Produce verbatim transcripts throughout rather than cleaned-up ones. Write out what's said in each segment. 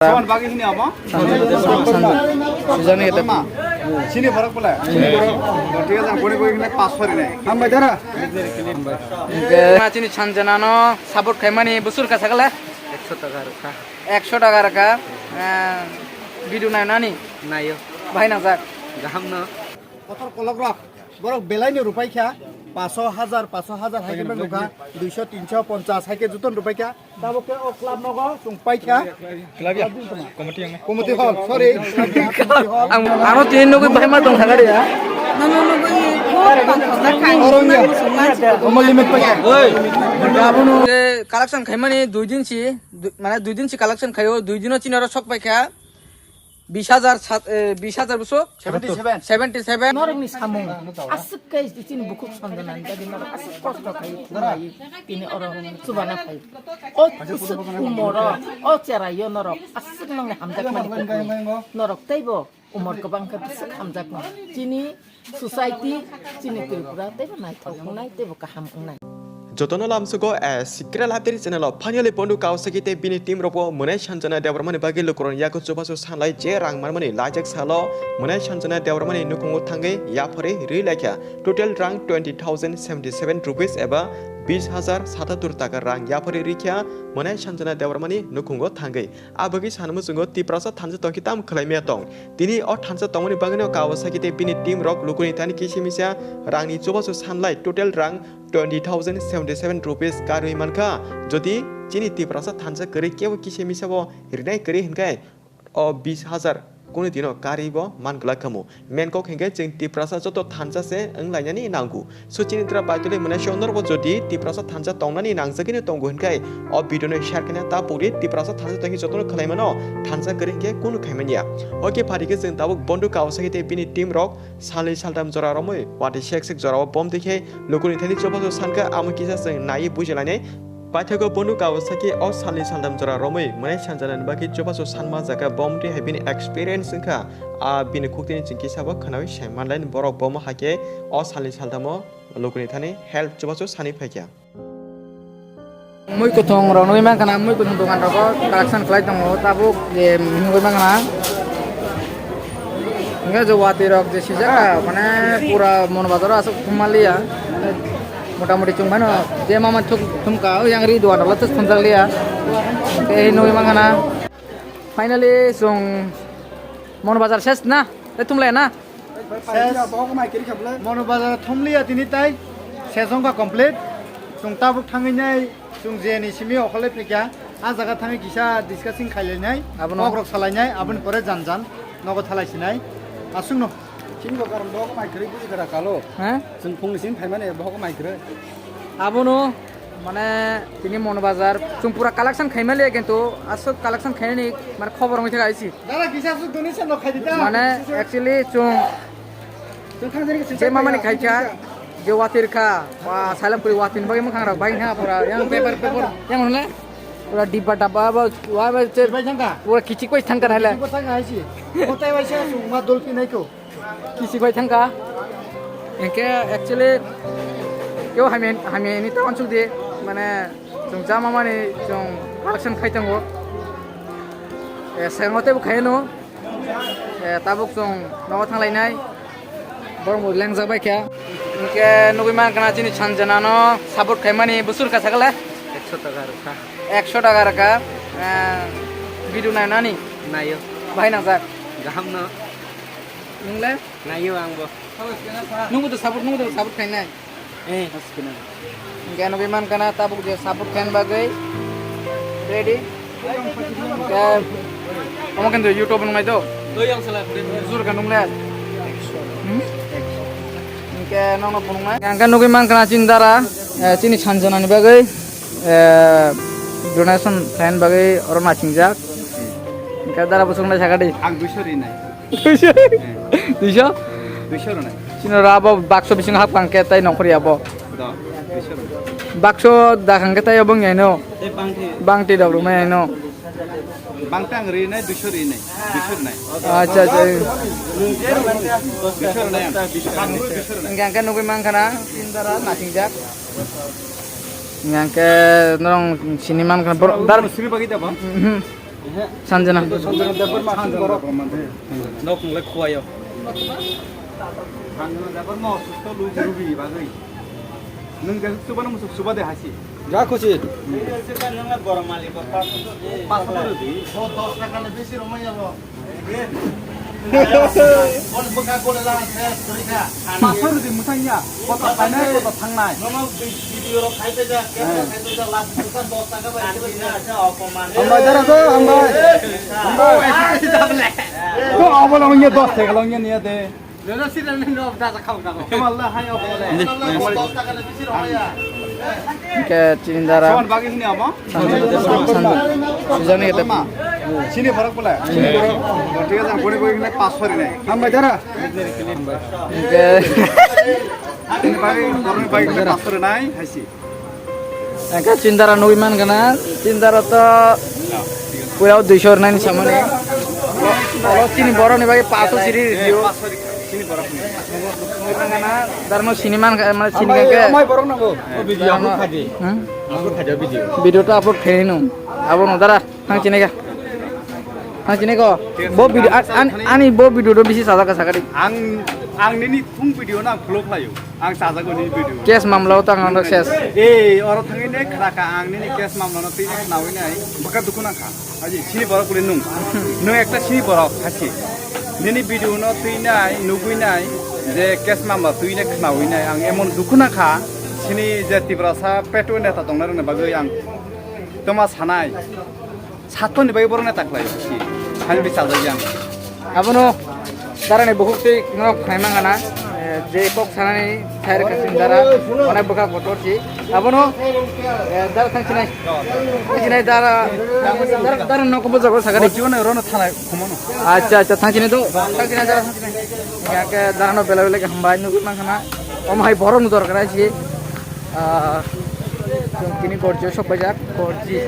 Soman bagi hini amo? Sujani kete. Sini borok pula. Thik ase, boni boni hini pas sori nai. Hambai dara. Hingke ma chini Sanjana no support khaimani busur ka sakala? Ekso taka rwkha. Ekso taka rwkha. Eh, video nai nani? Naio. Bahai nangjak? Gaham no. Kotor kolok rok. Borok belai ni rupai kha. Paso hajar, paso hajar hai khe nukha. Duiso, tinso, ponchas hai khe joto rupai kha. Tabuk khe o club nogo chwng paikha. Club ya? Committee hall, sorry. Committee hall. Ang, ano tini nugui bahai ma tong thangari ya. Nono nugui ko pang thok na khai. Oro ya. Omo limit paikha. Oi. Collection khaimani dui din si, du-, mane dui din si collection khaio, dui dino chini oro sok paikha. Bis hajar sat, eh, bis hajar buso? Seventy seven. Seventy seven. Norokni samung aswk khe chini bukhuk Sanjanani bagwi norok aswk kosto khai khumlai tini oro chubana phai. O kusuk umoro, o cheraio norok aswk nangni hamjakmani kuku. Norok teibo umor kwbang khe bwswk hamjakma. Chini society, chini Tripura teibo naithok wngnai, teibo kaham wngnai. Jotono lamsugo, eh, Sikra Lapteri channel o finally Bondu Kawasaki tei bini team rokbo Mwnai Sanjana Debbarmani bagwi lukurokni yago chubachu sanlai je rang manmani laijak salo Mwnai Sanjana Debbarmani nukhungo thangwi yapharwi rwi laikha. Total rang twenty thousand seventy seven rupees eba bis hajar satattur taka rang yapharwi rikha Mwnai Sanjana Debbarmani nukhungo thangwi. Abagwi sanmwswngo Tiprasa thansa tongkhe tamo khwlaimaya tong. Tini o thansa tongmani bagwino Kawasaki tei bini team rok lukuni thani kisa misa rangni chubachu sanlai total rang twenty thousand seventy seven rupees karwi mankha. Jodi chini Tiprasa thansa kwrwi kebo kisa misabo rinai kwrwi hinkhe o bis hajar kunu dino karwi bo man glak khamu. Main kok hinkhe chwng Tiprasa joto thansa se wng lainani nango. So chini dra paituli mwnai se norbo jodi Tiprasa thansa tongnani nangjagwino tongo hinkhe o video no share khaina ta puri Tiprasa thansa tongwi jotono khwlaimano thansa kwrwi hinkhe kunu khaimanya. Oke pharikhe chwng tabuk Bondu Kawasaki tei bini team rok salni saltam jora romwi watwi sek sek jora o bom twi khe lukuni thani chubachu sankha amo kisa chwng naiwi bujilainai. Paithago Bondu Kawasaki o salni saltam jora romwi mwnai Sanjanani bagwi chubachu sanma jaga bom twi hai bini experience wngkha. A bini khuktini chwng kisa bo khwnawi sai manlaini borok bomo hai khe o salni saltamo lukuni thani help chubachu sani phaikha. Mui kuthung rok nugwi mankha na, mui kuthung dokan rogo collection khlai tongo, tabuk je nugwi mankha na. Hingke je watwi rok je sijak mane pura Mon Bazar o aswk thum manliya. Mota moti chwng phano je mama thuk thumka, o yang ri dokan rok thumjak liya. Hingke nugwi mankha na. Finally chwng Mon Bazar ses na, tei thumlai na. Ses. Mon Bazar thumliya tini tai. Ses wngkha complete. Chwng tabuk thangwi nai, chwng je ni simi okhorlai phaikha. A jaga thangwi kisa discussing khailainai. Abono. Kok rok salainai, aboni pore jan jan nogo thalai sinai. Aswkno. Chini bo karon bo mai kwrwi buji kara kalo. Ha? Chwng phungni simi phaimani bo mai kwrwi. Abono mane tini Mon Bazar chwng pura collection khaimaliya, kintu aswk collection khainani mane khobor wngwi thaka aisi. Dara kisa su donation no khaidi ta. Mane actually chwng Chwng thang jani kisa je mamani khaikha, je watir kha, ba salam kuri watin bagwi mwkhang rok bai kha pura yang paper paper yang hwnle pura dibba dabba ba wa ba che bai thangka. Pura kichik bai thangka naile. Kichik bai thangka aisi. Kotai bai se sung ma dolphin ai ko. Kichik bai thangka. Engke actually keo hamya hamya ni ta wansuk di mane chwng cha mamani chwng collection khai tongo. Eh, sengo tebo khai no. Eh, tabuk chwng nogo thanglainai. Borok bo lengjak bai kha. Hinkhe nugwi mankha na chini Sanjana no support khaimani busur kha sakala. Ekso taka rwkha. Ekso taka rwkha. Eh, video nai nani? Naio. Bahai nangjak? Gaham no. Nungle? Naio ang bo. Nungbo to support, nungbo to support khainai. Eh. Hingke nugwi mankha na tabuk je support khaina bagwi ready. Hingke omo khe YouTube nungnai to. Jur khe nungle. Hmm? Hingke nokno phunuknai. Hingke nugwi mankha na chini dara, eh, chini Sanjana ni bagwi, eh, donation khaina bagwi oro nachingjak. Hingke dara bosong nai sakadi. Ang duiso rinai. Duiso? Duiso? Duiso rwnai. Chini oro abo bakso bisingo hapkha hwnkhe tei nongkhorya bo. Do, duiso rwnai. Bakso da hwnkhe tei obo wngya hino. Tei bangti. Bangti dok rwmai hino. Bangti ang rinai, duiso rinai. Duiso rwnai. Acha, acha. Duiso rwnai ang. Ang duiso rwnai. Hingke hingke nugwi mankha na, chini dara nachingjak. Hingke norong sini mankha na, bor-, dar- Sini bagwi da bo? Mhm. Sanjana. Sanjana Debbarma aswk borok. Nok nunglai khuwaio. Sanjana Debbarma osusto lubi lubi bagwi. Nwng je chubano musuk suba de hasi. Ja khusi. Pastor di. Pastor di musanya. Kota painai, kota thangnai. Hambai dara do, hambai. Hambai. Ko abol ongya dos thek long ya niya de. Kemal da hai abol. Ke chini dara. Son bagi hini abo? Sujami kete. Sini borok bole. Sini borok. Thik ase, boni boni hini pas sori nai. Hambai dara. Ke. Sini bagi, borok bagi hini pas sori nai, haisi. Engke chindara nugui man gana, chindara to pura duiso rwnani samani. Oro chini borok ni bagwi paso siri rw. Darno sini man, mane sini kake. Amai borok nango. Video upload khaji. Hmm? Upload khaji video. Video to upload khaini no. Abo no dara, thang chini ka. Thang chini ko. Bo video, an, an, ani bo video do bisi sajak ka sakari. Ang, ang nini thung video na vlog layo. Ang chajago ni video. Case mamla o tang ang ses. Eh, oro thangwi ne khna ka ang nini case mamla no twi ne khnawi nai. Bwkha dukhu nang kha. Aji sini borok kuli nung. Nung ekta sini borok hasi. Nini video no twi nai, nugui nai, je case mamla twi ne khnawi nai. Ang emon dukhu nang kha. Sini je Tiprasa petu neta tongna rwna bagwi ang toma sanai. Sathoni bai borok na taklai si. Hani bi chajak yang. Abono darani bukhuk tei no khnai mangana. Eh, je kok sanani thair khasin dara. Mana bwkha kotor si. Abono, eh, dara thang sinai. Thang sinai dara, dara, dara nok bo jago sagani. Jiwan rono thanai khumono. Acha, acha, thang sinai do. Thang sinai dara thang sinai. Ya ke dara no bela bela ke hambai nuk mangana. Om hai borok no dor kara si. Ah, chwng tini gorjio sok paijak, gorji.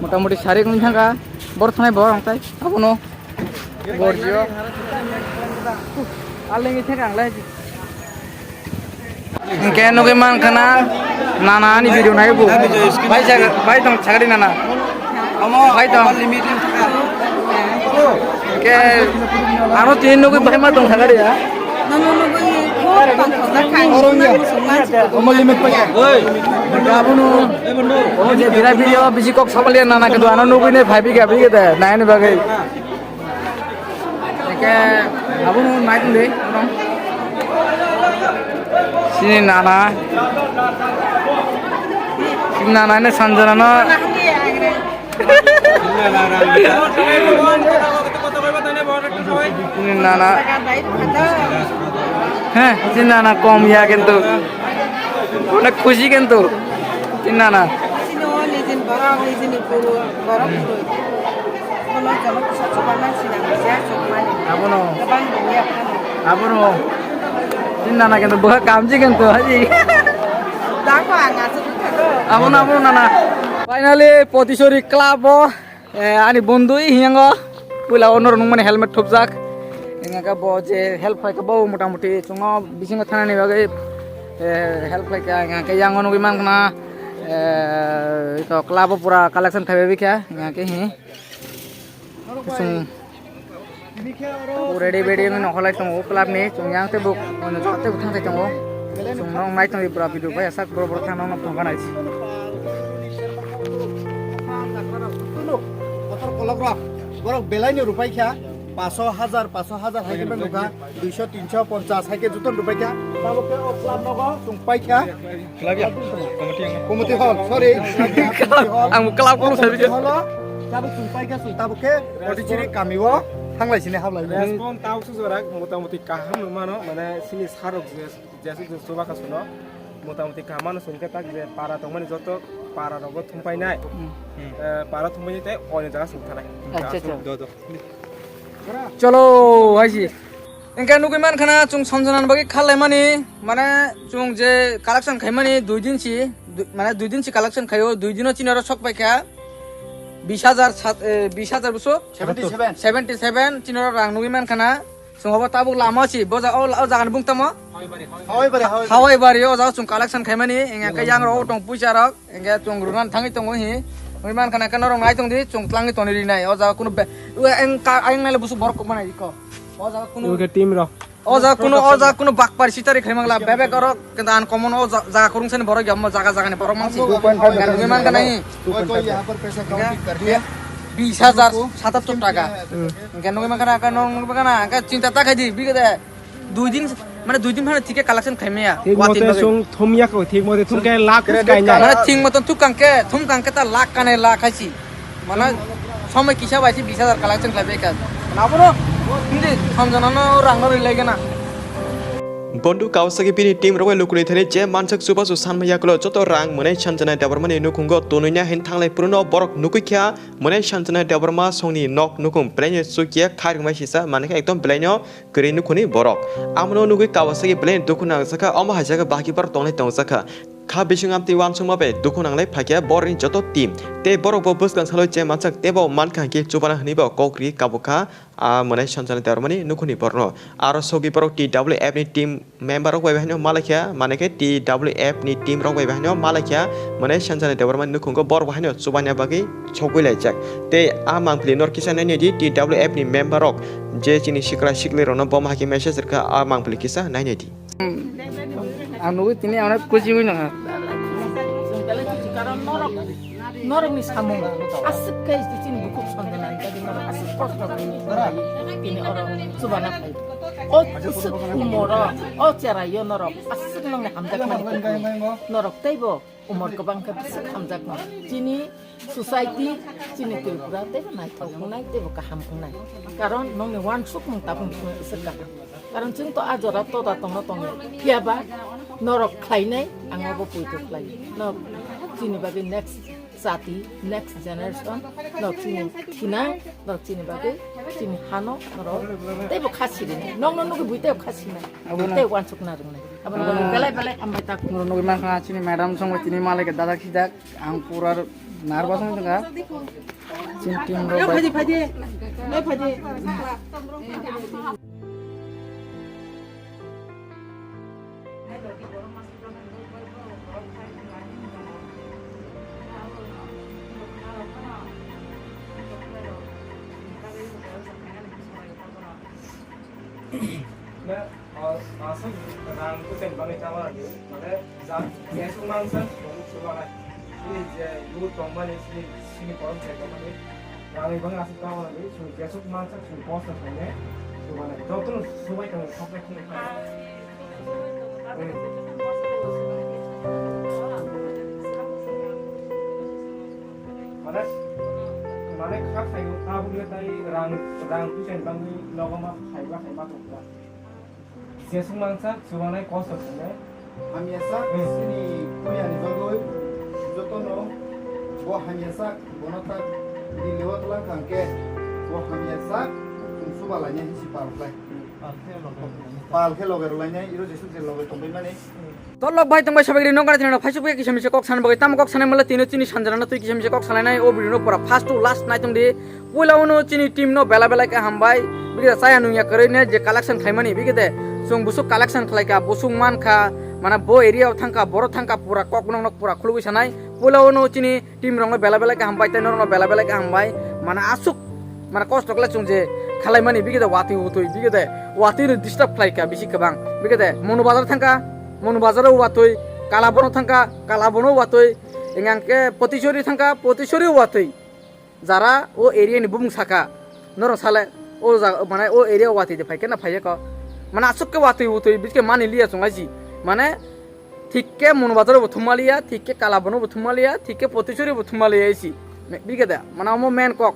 Motamoti sari wng thangkha, bor thanai bor wng tai, abono gorjio. Alengwi thangkha ang lai. Hingke nugui mankha na, nana ani video nai bo. Bai jaga, bai tong sagadi nana. Bai tong. Ke, ano tini nugui bai ma tong sagadi ya. Nono nugui ko tong sagadi. Omo limit pai. Abono. O je bira video bisi kok sabaliya nana kedo ano nugui ne phai biga biga de. Nai ni bagai. Eke abono nai tongdi, abono. Sini nana. Sini nana ini Sanjana no. Sini nana. Heh, sini nana kom ya kintu. Onek khushi kintu. Sini nana. Sini o nijin borok, nijin buru, borok buru. Abono jono kusa chuba nang sinang je chukmani. Abono. Gabang dongya phano. Abono. Tin nana kintu bwkha kamji kintu haji. Dako ang aswk thado. Abono, abono nana. Finally, Potisori club o, eh, ani bondui hiyango. Puila onor nungmani helmet thupjak. Engaka bo je help khaika bo motamuti chungo bisingo thanani bagwi, eh, help khaika engaka yango nugwi mankha, eh, to club o pura collection khaibai bikha engaka hi. Chwng ready beady wngwi nongkholai tongo club ni, chwng yang tei bo, tei bo thangtai tongo. Chwng nong nai tongwi pura video bai sak borok borok thang nong thangkha nai. Kotor kolok rok, borok belai no rupai kha, paso hajar, paso hajar hai khe nukha. Duiso, tinso, ponchas hai khe joto rwpai kha. Tabuk khe o club nogo chwng pai kha. Club ya? Committee hall, sorry. Ang bo club ko sabi kha. Hall o tabuk chwng pai kha, chwng tabuk khe Potichiri kami o thanglai sini hablai. Respond tau su jora motamoti kaham nung mano, mane sini sarok je, je su chuba kha suno. Motamoti kaham mano sung khe tak je para tongmani joto para rogo thumpai nai. Hmm. Eh, para thumpai tei oni jaga sung thanai. Acha, acha. Do, do. Cholo, haisi. Engke nugui mankha na chwng Sanjana ni bagwi kha laimani, mane chwng je collection khaimani dui din si, du-, mane dui din si collection khaio, dui dino chini oro sok paikha bis hajar sat, eh, bis hajar buso? Seventy seven. Seventy seven chini oro rang nugui mankha na. Chwng obo tabuk lama si, bo ja-, o, o jaga ni bung tamo? Hawai bari, hawai bari. Hawai bari, o jaga chwng collection khaimani, engke yang rok tong puisa rok, engke chwng runan thangwi tongo hi. Wi man khana khe norok nai tong di, chwng tlangwi toni rinai. O jaga kunu be-, o eng ka, eng nai le busuk borok kok manai ko. O jaga kunu, oke, team rok. O jaga kunu, o jaga kunu bakpari sitari khaimang la, bebek oro kenda uncommon o ja-, jaga kurung sani borok yamma jaga jaga ni borok mangsi. Two point five. Nugwi man khana hi. Koi, koi, yahan par paisa counting kar liya. Bis hajar satattor taka. Hmm. Engke nugwi man khana, nugwi man khana, engke chinta ta khai di, bigede. Dui din, mane dui din phano thike collection khaimaya. Thik mote sung thumya ko, thik mote thum khe lakh kai na. Mane thik moton thuk kang khe, thum kang khe ta lakh kanai lakh haisi. Mane somoi kisa bai si bis hajar collection khlai bai kha. Mane abono hindi samjana no rang no rilai gana. Bondu Kawasaki bini team rok bai lukurwi thani je mansak chubachu sanma yakulo joto rang mwnai sanjana Debbarmani nukhungo tonwi na hin thanglai phuruno borok nukwi kha mwnai sanjana Debbarma songni nok nukhung belai no chukya khairokmai sisa mankhe ekdom belai no kwrwi nukhuni borok. Amono nugwi Kawasaki belai dukhu nangjakha, omo hai jaga baki borok tongnai tongjakha. Kha bising amtwi uansukma bai dukhu nanglai phaikha borokni joto team. Tei borokbo bwskang salo je mansak teibo mankha hinkhe chubana hwnwibo kok ri kabukha a mwnai sanjana Debbarmani nukhuni borokno. Aro sogwi borok T W F ni team member rok bai haino malaikha, manakhe T W F ni team rok bai haino malaikha, mwnai sanjana Debbarmani nukhungo borok bai haino chubana bagwi sogwi laijak. Tei a mangpili nor kisa nainai di T W F ni member rok je chini sikra sikli rokno boma hai khe message rwkha a mangpili kisa nainai di. Ang nugwi tini onek kuchi wi nangha. Karon norok, norokni samung aswk khe chini bukhuk sonjana bagwi norok aswk kosto khaini tini oro chubana phai. O aswk umoro, o cheraio norok aswk nongni hamjakmani kwrwi. Norok teibo umor kwbang khe bwswk hamjakma. Chini society, chini Tripura teibo naithok wngnai, teibo kaham wngnai. Karon nongni uansukmung tabuk bwswk kaham. Karon chwng to a jora toda tongna tongo. Phiya ba norok khlainai, ang abo poito khlai. Norok chini bagwi next jati, next generation, norok chini thinang, norok chini bagwi, chini hano norok teibo kha sirinai. Nokno nugwi bui teibo kha sirinai. Abo no. Tei uansukna rwngnai. Abo no. Abo no. Belai belai hambai tak. Norok nugwi mankha chini madam songwi tini malai khe dada khidak. Ang pura nervous wng tongkha. Chini team rok bai. Phaidi, phaidi. Phaidi. Aswk rang kwchang bagwi chama rwdi, mane ja-, jeswk mansa chwng chubanai. Chini je youth tongmani, chini, chini korom se tongmani, rangni bagwi aswk chama rwdi, chwng jeswk mansa chwng post khainai chubanai. Jotono chubai tongo, khoknai kheno khainai. Hmm. Mane, mane kha khaio, tabukle tai rang, rang kwchang bagwi nogo ma khaiba khaima tongkha. Jeswk mansa chubanai kosto khainai. Hamya sak hmm. Chini puya ni bagwi jotono bo hamya sak bono tak di lewa tlang khang khe bo hamya sak chwng chuba lainai hinsi pal khlai. Pal khe loge rw lainai, iro jeswk je loge tongbai mani. Tolok bai tongbai sabai ri nokar tini phaisu kisa misa kok san bagwi tamo kok sanai mala tino chini sanjana twi kisa misa kok salainai o video no pura first to last nai tong di. Puila uno chini team no bela bela khe hambai. Bigida chaya nungya kwrwi ne je collection khlaimani bigide chwng busuk collection khlaikha, busuk mankha, mana bo area o thangkha, boro thangkha pura kok nok nok pura khulugwi sanai. Puila uno chini team rokno bela bela khe hambai tei norokno bela bela khe hambai. Mana aswk mana kosto khlai chwng je khalaimani bigide watwi utwi bigide watwi no disturb khlaikha bisi kwbang. Bigide Monu Bazar thangkha, Monu Bazar o watwi, Kalabono thangkha, Kalabono watwi, engang khe Potisori thangkha, Potisori o watwi. Jara o area ni bumung saka, norok sale o jaga, mane o area o watwi de phai khe na phai kho. Mane aswk khe watwi utwi bisi khe mani liya chwng aisi. Mane thik khe Monu Bazar bo thumaliya, thik khe Kalabono bo thumaliya, thik khe Potisori bo thumaliya aisi. Bigede, mane omo main kok.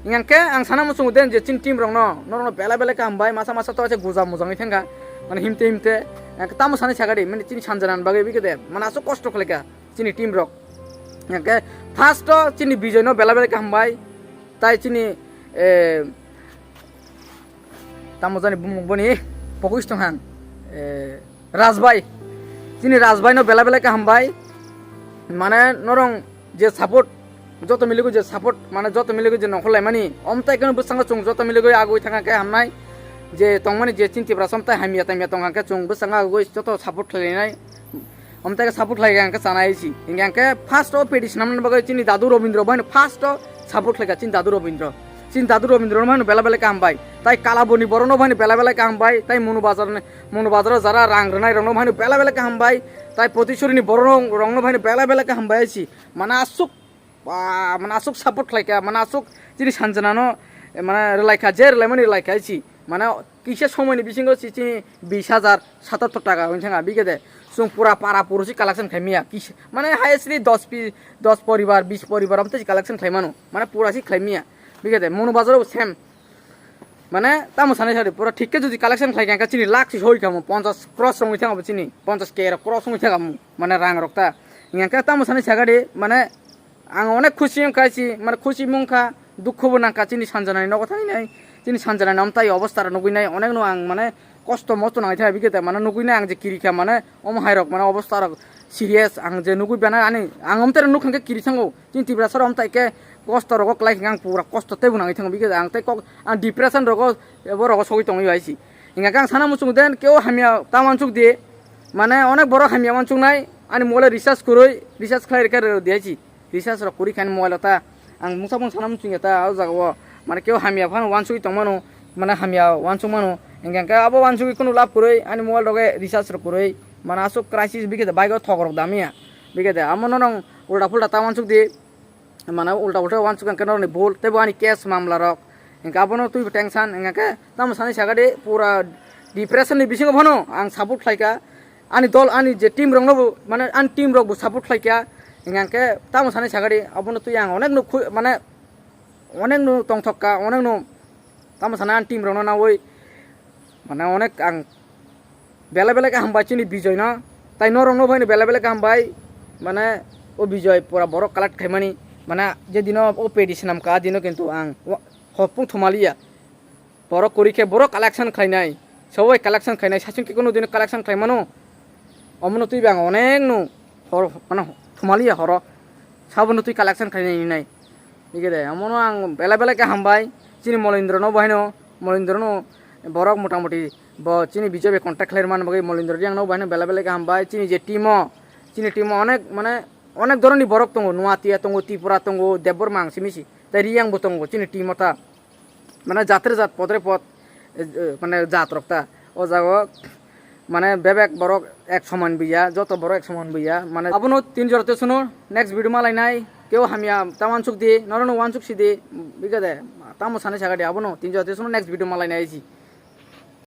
Hingkhe ang sana muchungo den je chini team rokno, norokno belai belai khe hambai, masa masa to acha guja mujangwi thangkha. Mane himte himte, ang tamo sanai sakadi, mane chini sanjana bagwi bigede, mane aswk kosto khlaikha. Chini team rok. Hingke first o chini Bijoy no belai belai khe hambai. Tai chini, eh, tamo jani bumung boni pogis tong hang, eh, Rajbai. Chini Rajbai no belai belai khe hambai. Mane norong je support, joto miligwi je support, mane joto miligwi je nongkhor laimani, omtai khe bwskango chwng joto miligwi agwi thangkha khe hamnai. je tongmani je chini Tiprasa amtai hamya tamya tongkha khe chwng bwskango agwi joto support khlainai. Amtai khe support khlai khe chanai si. Hinkhe ang khe first o petition namani bagwi chini dadu Robindra bai no first o support khlaikha chini dadu Robindra. Chini dadu Robindra no bai no belai belai khe hambai. Tai Kalaboni borok no bai no belai belai khe hambai. Tai Monu Bazar ni, Monu Bazar o jara rang rwnai rok no bai no belai belai khe hambai. Tai Potisuri ni borok no, rok no bai no belai belai khe hambai si. Mana asuk, ah, mana asuk support khlaikha, mana asuk chini Sanjana no, eh, mana rwlaikha, je rwlaimani rwlaikha si. Mana kisa somoi ni bisingo si chini bis hajar satattor taka wngthang a bigede. Chwng pura para puro si collection khaimya. Kisa, mane highestly dos pi, dos poribar, bis poribar amtwi si collection khlaimano. Mane pura si khlaimya. Bigede Monu Bazar o same. Mane tamo sanai sadi pura thik khe jodi collection khlai kha chini lakh si hoi kamo, ponchash cross wngwi thang abo chini, ponchash K rok cross wngwi thang amo, mane rang rok ta. Hinkhe tamo sanai sagadi, mane ang onek khusi wngkha si, mane khusi wngkha, dukhu bo nangkha chini Sanjanani nogo thainai, chini Sanjanani amtai obostha rok nugwi nai, onekno ang mane kosto mosto nangwi thang bigede, mane nugwi nai ang je kiri kha, mane omo hai rok, mane obostha rok serious, ang je nugwi bana ani, ang amtai rok nukha khe kiri thango, chini Tiprasa rok amtai khe kosto rogo klai khe ang pura kosto teibo nangwi thango, bigede ang tei kok, ang depression rogo, ebo rogo sogwi tongwi bai si. Hinkhe ang sana muchung den keo hamya ta wansuk di, mane onek borok hamya wansuk nai, ani mole research kwrwi, research khlai rwkhe rw di hai si. Research rok kwrwi khe ani mobile o ta ang mungsa mung sana muchung ya ta o jaga o, mane keo hamya phano wansugwi tongmano, mane hamya wansuk mano, hinkhe khe abo wansugwi kunu lab kwrwi ani mobile rogo research rok kwrwi, mane aswk crisis bigede bike o thok rok damya, bigede amo no nong ulta pulta ta wansuk di, mane ulta ulta wansuk hinkhe norokni bul teibo ani case mamla rok, hinkhe abono twibo tension, hinkhe tamo sanai sagadi pura depression ni bisingo phano ang support khlaikha. Ani dol, ani je team rokno bo, mane ani team rok bo support khlaikha. Hinkhe tamo sanai sagadi abono twi ang onek no khu-, mane onek no tongthok kha, onek no tamo sanai ani team rokno nawi, mane onek ang belai belai khe hambai chini Bijoy no. Tai norok no bai no belai belai khe hambai, mane o Bijoy pura borok collect khaimani, mane je dino o pedi swnam kha dino kintu ang wa-, hopung thumaliya. Borok kwrwi khe borok collection khlainai, sabo bai collection khlainai, saichung khe kunu dino collection khlaimano. Omono twi bang onek no hor, mano thumaliya horo. Sabono twi collection khlainai hinwi nai. Bigede omono ang belai belai khe hambai. Chini Molindro no bo haino, Molindro no borok motamoti bo chini Bijoy bai contact khlai rwmani bagwi Molindro Reang no bo haino belai belai khe hambai. Chini je team o, chini team o onek mane onek dhoroni borok tongo, Nuatia tongo, Tripura tongo, Debbarma ang simi si. Tai Reang bo tongo chini team o ta. Mane jatre jat podre pod, eh, eh, mane jat rok ta. O jaga o mane bebek borok ek soman biya, joto borok ek soman biya. Mane abono tin jora te suno next video malai nai. Keo hamya ta wansuk di, norok no wansuk si di, bigede tamo sanai sagadi abono tin jora te suno next video malai nai si.